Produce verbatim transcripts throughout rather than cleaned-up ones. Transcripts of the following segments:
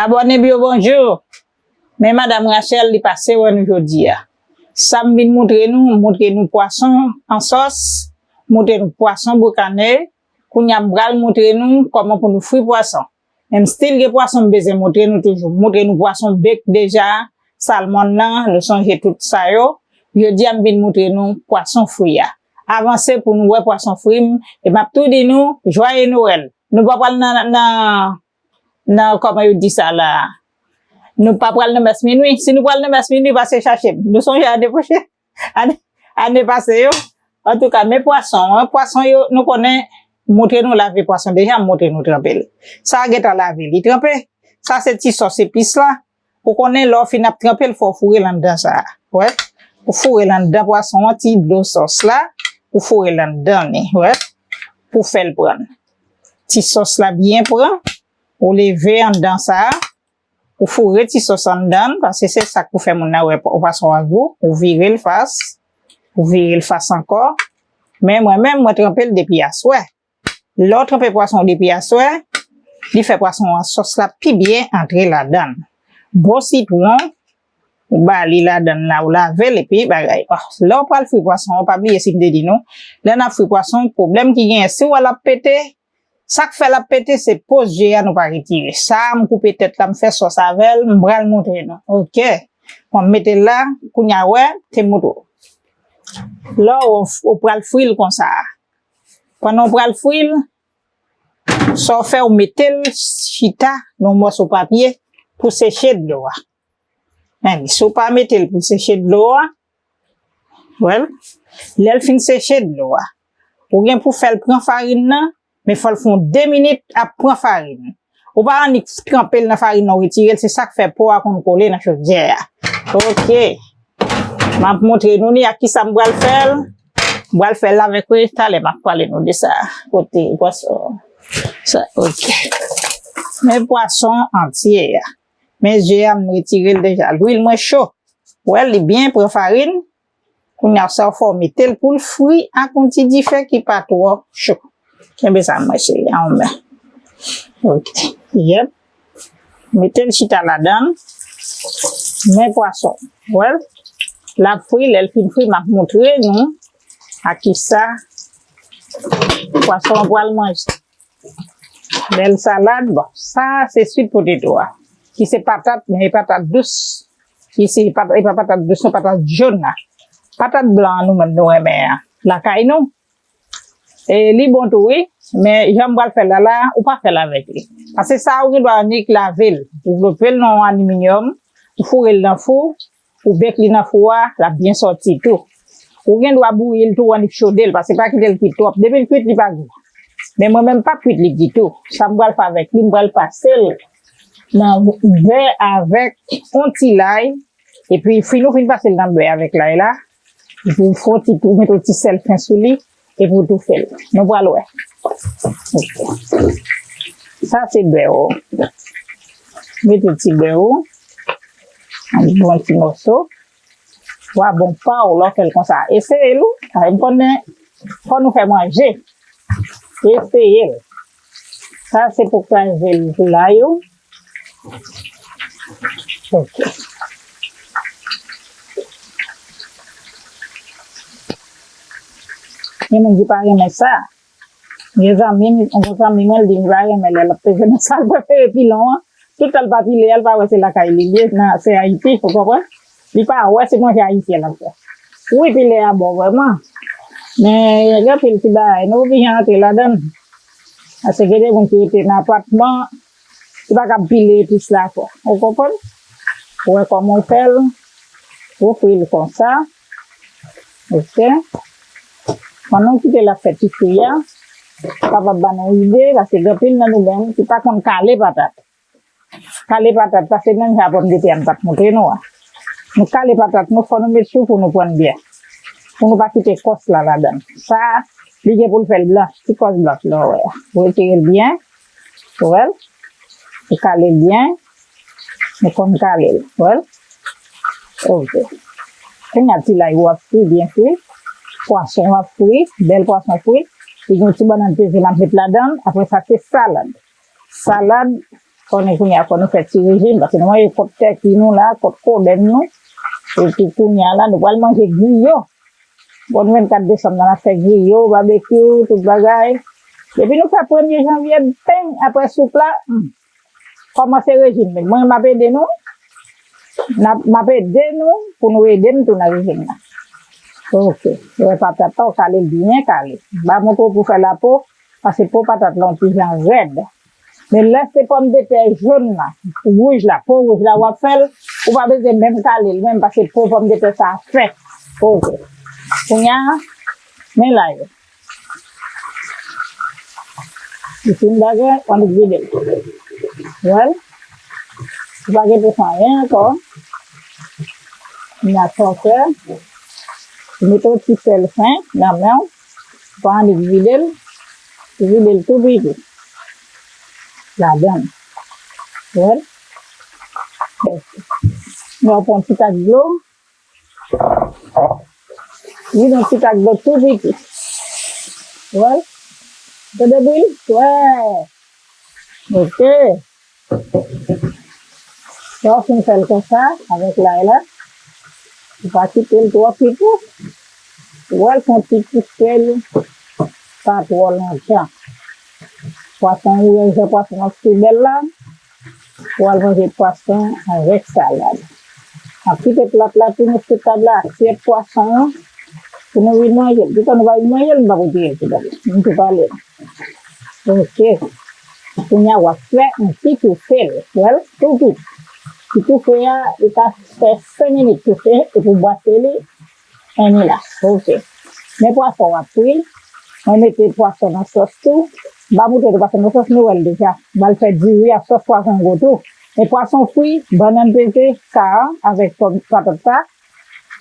Abòne m yo, bonjou. Men Madanm Rachel, li pase wè nou jodi a. Sa m vin moutre nou, m moutre nou pwason an sòs, moutre nou pwason boukane. Kounye a m pral moutre nou kòman pou nou fri pwason. Menm stil gen pwason m bezwen moutre nou toujou. M moutre nou pwason bèk deja, salmon nan, nou sonje tout sa yo. Jodi a m vin moutre nou pwason fri a. Avanse pou nou wè pwason fri m, e m ap tou di nou, jwaye Nwèl. Nou pa pral nan, nan, nan, kòman yo di sa la? Nou pa pral nan mès minwi. Si nou pral nan mès minwi, pase chache m. Nou sonje ane pwochen? Ane, ane pase yo. Antouka, men pwason an. Pwason yo, nou konnen, moutre nou lave pwason deja, moutre nou tranpe l. Sa a gentan lave, li tranpe. Sa se ti sòs epis la. Ou konnen lè w fin ap tranpe l, fò w foure l anndan sa a. Wè. Ou foure l anndan pwason an, ti dlo sòs la. Ou foure l anndan li. Wè. Pou fè l pran. Ti sòs la byen pran. Ou leve anndan sa a. Ou foure ti sòs anndan l, paske se sa k pou fè moun nan wè pwason an gou. Ou vire l fas. Ou vire l fas ankò. Men mwen menm, mwen tranpe l depi aswè. Lè w tranpe pwason w depi aswè, li fè pwason an sòs la pi byen antre ladan l. Bo sitwon, ou ba li ladan l la, ou lave l epi bagay. Ah, lè w pral fri pwason an, pa bliye si m te di nou, lè n ap fri pwason, pwoblèm ki genyen, si w wè l ap pete, sa k fè l ap pete, se po je a nou pa retire. Sa a, m koupe tèt la, m fè sòs avè l, m pral moutre nou. Oke. Bon, m mete l la, kounye a wè, te moutre w. Lè w, ou pral fri l konsa a. Pandan w pral fri l, sa w fè, w mete l chita nan yon mòso papye pou seche dlo a. Men, si w pa mete l pou seche dlo a, wè l, lè l fin seche dlo a, ou gen pou fè l pran farin nan, men fò l fè yon de minit ap pran farin. Ou pa annik tranpe l nan farin nan, w retire l, se sa k fè po a konn kole nan chodyè a. Oke. M ap montre nou li ak kisa m pral fè l. M pral fè l avèk, wi, talè m ap pale nou de sa. Kote pwason sa, oke. Men pwason antye a. Men je a, m retire l deja. Lwil mwen cho. Wè, li byen pran farin. Kounye a sa, fò w mete l pou l fri ak yon ti dife ki pa twò cho. Kenbe sa, mwen, cheri, an men. Oke. Yep. Mete l chita ladan l. Men pwason. Wè l. L ap fri, lè l fin fri, m ap montre nou ak kisa pwason an pral manje. Bèl salad, bon, sa se sweet potato a. Ki se patat, men e patat dous. Ki se pat-, e pa patat dous, non, patat jòn la. Patat blan an nou menm nou renmen an. Lakay nou. E li bon tou, wi. Men jan m pral fè l la, la, ou pa fè l avèk li. Paske sa ou gen dwa annik lave l. Ou vlope l nan yon aliminyòm, ou foure l nan fou, ou bake li nan fou a, l ap byen sòti tou. Ou gen dwa bouyi l tou, annik chode l, paske pa kite l kwit twòp. Depi l kwit, li pa gou. Men mwen menm, m p ap kwit li ditou. Sa m pral fè avèk li, m pral pase l nan bè avèk yon ti lay. Epi, fin nou fin pase l nan bè avèk lay la, epi w fè yon ti tou, mete yon ti sèl fen sou li, epi w toufe l. Nou pral wè. Sa se bè w. Mete ti bè w. Yon bon ti mòso. Wa bon pa w lè w fè l konsa. Eseye l, wi. Sa vle di konnen fò nou fè manje. Eseye l. Sa se pou kraze l pou lay ou. Ok. Gen moun ki pa renmen sa. Gen zanmi m, yon zanmi mwen, l di m pa renmen lè l ap peze nan sa, l prefere pilon an. Toutan l pa pile a, l pa wè se lakay li l ye, nan, se Ayiti, ou konprann? Li pa wè se manje ayisyen l ap fè. Wi, pile a bon vrèman. Men, gen anpil ti bagay, nou oblije antre ladan l. Paske gen de moun ki rete nan apatman, li pa kab pile epis la fò. Ou konprann? Ou wè kòman w fè l? Ou fri l konsa. Ok. Pandan w kite l ap fè ti fri a, sa p ap ba nou ide, paske gen anpil nan nou menm ki pa konn kale patat. Kale patat, paske menm jan pòmdetè a m t ap montre nou a. Nou kale patat nou, fò nou met chou pou nou pran l byen. Pou nou pa kite kòs la ladan l. Sa, li gen pou l fè l blanch, ti kòs blanch la w wè a. Ou retire l byen, ou wè l. Ou kale l byen. Nou konn kale l, ou wè l. Ok. Kounye a ti lay ou ap fri, byen fri. Pwason w ap fri, bèl pwason fri. Li gen yon ti bannann peze m ap met ladan l. Apre sa, se salad. Salad, Konnen kounye a fò nou fè ti rejim, paske nou manje kòk tèki nou la, kòk kodenn nou. Epi kounye a la, nou pral manje griyo. Bon, vennkat desanm nan, n ap fè griyo, babekyou, tout bagay. Depi nou fè premye janvye, peng, apre soup la, hmm, kòmanse rejim. Mwen, m ap ede nou. N ap, m ap ede nou pou nou ede m tou nan rejim nan. Ok. Wè patat la, w kale l byen kale. M pa montre w pou fè lapo, paske po patat la yon ti jan rèd. Men lè se pòmdetè jòn nan, wouj la, po wouj la w ap fè l, ou pa bezwen menm kale l menm, paske po pòmdetè sa a fè. Ok. Kounye a, men la yo. Li fin bagay, w annik vide l. Wè l? Ou pa gen pou fè anyen ankò. Kounye a sa w fè, ou mete yon ti sèl fen nan men w, ou pa annik vide l, ou vide l tou piti. Ladan l. Wè l? Mwen pran ti tak dlo. Vide yon ti tak dlo tou piti. Wè l? Tande bri l? Wè. Ok. Lè w fin fè l konsa, avèk lay la, ou pa kite l twò kwit tou. Wè l fè yon ti koupe l, pa twò lontan. Pwason, ou wè jan pwason an pi bèl la, ou al manje pwason avèk salad. N ap kite plat la tounen sou tab la, asyèt pwason an, pou nou vin manje l. Toutan nou pa vin manje l, nou pa pou touye l tou tab la. Nou tou pale. Ok. Kounye a w ap fè yon ti toufe l. Wè l? Tou piti. Ti toufe a, li ka fè senk minit toufe, epi w bwase li, en milas. Ok. Men pwason w ap fri. Mwen mete pwason nan sòs tou. M pa montre nou pwason nan sòs, nou wè l deja. M al fè diri a sòs pwason gwo tou. Men pwason fri, bannann pete, sa a, avèk pòm, patat sa,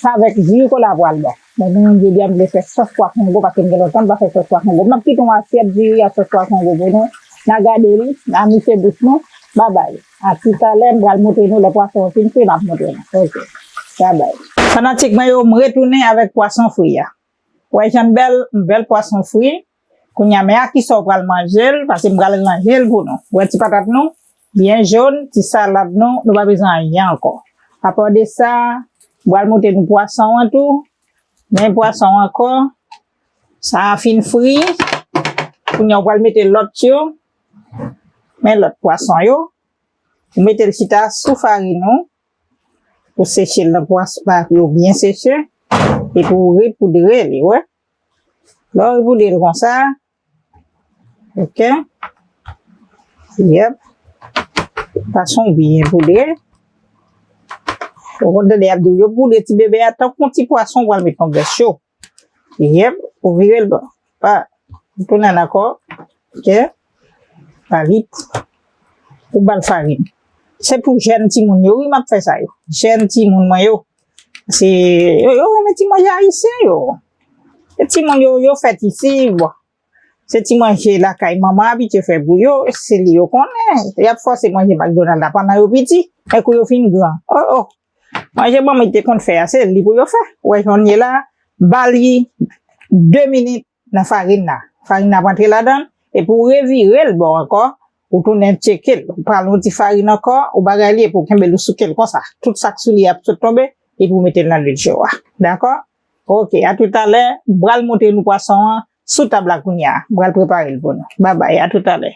sa avèk diri kola pral bon. Men nou, jodi a, m vle fè sòs pwason gwo, paske m gen lontan m pa fè sòs pwason gwo. M ap kite yon asyèt diri a sòs pwason gwo pou nou. N a gade li, n a mouche bouch nou. Babay. A toutalè, m pral montre nou lè pwason an fin fri, m ap montre nou. Ok. Babay. Fanatik mwen yo, m retounen avèk pwason fri a. Wè jan l bèl, bèl pwason fri. Kounye a, men a kisa w pral manje l, paske m pral ranje l pou nou. Wè ti patat nou, byen jòn, ti salad nou, nou pa bezwen anyen ankò. Apa de sa, m pral montre nou pwason an tou. Men pwason an ankò, sa a fin fri. Kounye a, w pral mete lòt yo. Men lòt pwason yo. Ou mete l chita sou farin ou. Ou seche l nan pwason, pa yo byen seche. Epi ou repoudre li, wè. Lè w repoudre l konsa, ok. Yep. Pwason byen poudre. Ou konn tande y ap di w yo poudre ti bebe a tankou yon ti pwason w al met nan grès cho. Yep, ou vire l bò. Pa, ou tounen ankò. Ok. Pa vit. Ou ba l farin. Se pou jèn timoun yo, wi, m ap fè sa yo. Jèn timoun mwen yo. Se, yo, yo renmen ti manje ayisyen yo. Se timoun yo, yo fèt isi, bon. Se ti manje lakay manman abitye fè pou yo, se li yo konnen. Y ap fòse manje McDonald la pandan yo piti, men kou yo fin gran. Oh, oh. Manje manmi te konn fè a, se li pou yo fè. Ou wè jan l ye la, ba li de minit nan farin nan. Farin nan ap antre ladan l, epi ou revire l bò ankò, ou tounen tcheke l. Ou pral yon ti farin ankò, ou bagay li, epi ou kenbe l, ou souke l konsa. Tout sa k sou li ap sot tonbe, epi ou mete l nan lwil cho a. Dakò? Ok, a toutalè, m pral montre nou pwason an sou tab la kounye a. M pral prepare l pou nou. Babay, a toutalè.